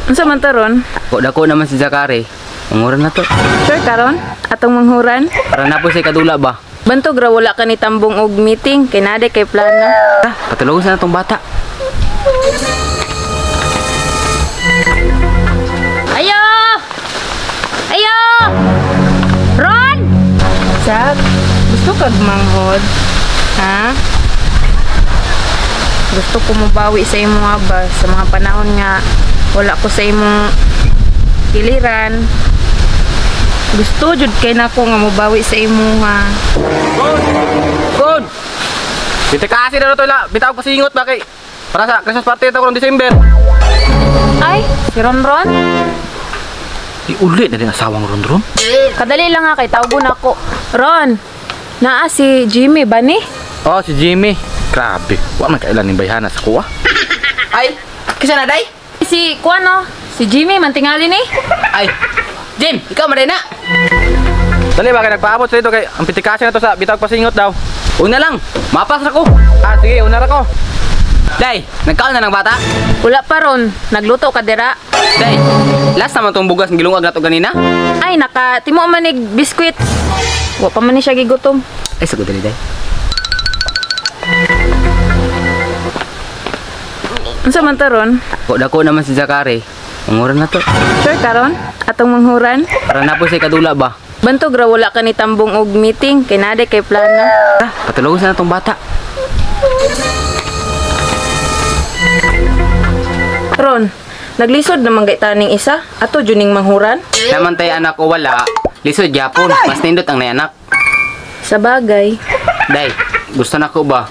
Unsa man ta ron? Ko dako naman si Zakari. Manguran na to. Sure karon? Atong manghuran? Para na po sa kadula ba? Bantog ra wala ka ni tambong og meeting kay naa kay plano. Tara, patulog sa natong bata. Ayo! Ayo! Ron! Sak, gusto kag manghod? Ha? Gusto ko mobawi sa imo nga ba sa mga panahon nga wala ko sa imong kiliran. Gusto jud kay nako nga mobawi sa imo ha. Good! Good! Bita kasi na to la, bitaw pasingot ba kay para sa Christmas party ito karong December. Ay, si Ron Ron. Di uli na din asawang Ron Ron. Kadali lang nga kay tawgon ako. Ron, naa si Jimmy ba ni? Oh, si Jimmy. Grabe, wa man kailan ning bayhana sa kuha. Ay, kisa na day? Si kuano, si Jimmy mantingali ni. Ay, Jim, ikaw man na. Dali ba kay nagpaabot sa dito kay ang pitikasi na to sa bitawg pasingot daw. Una lang, mapas ako. Ah, sige, una ra ko. Day, nagkaon na ng bata? Wala pa ron, nagluto ka dira. Day, last naman tong bugas ng gilungag nato ganina. Ay, naka timo man nig biskwit. Wa pa man ni siya gigutom. Ay, sagot dali, day. Unsa man ta ron? Ko dako naman si Zakari. Manguran na to. Sure karon? Atong manghuran? Para na po sa kadula ba? Bantog ra wala ka ni tambong og meeting kay naa kay plano. Tara, patulog sa natong bata. Ron, naglisod naman gay taning isa ato juning manghuran. Naman tay anak ko wala, lisod gyapon, mas nindot ang anak. Sa bagay. Day, gusto na ko ba?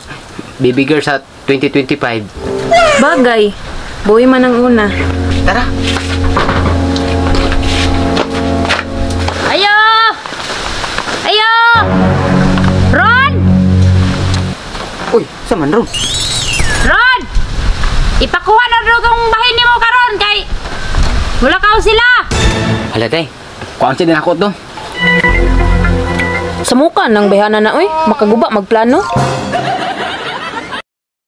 Baby girl sa 2025. Bagay. Buhi man ang una. Tara. Ayo! Ayo! Ron! Uy, sa man ron? Ron! Ipakuha na rin kong bahin nimo karon kay wala ka sila. Hala day, kuan siya din ako to. Sa muka ng bayhana na oy, makaguba magplano.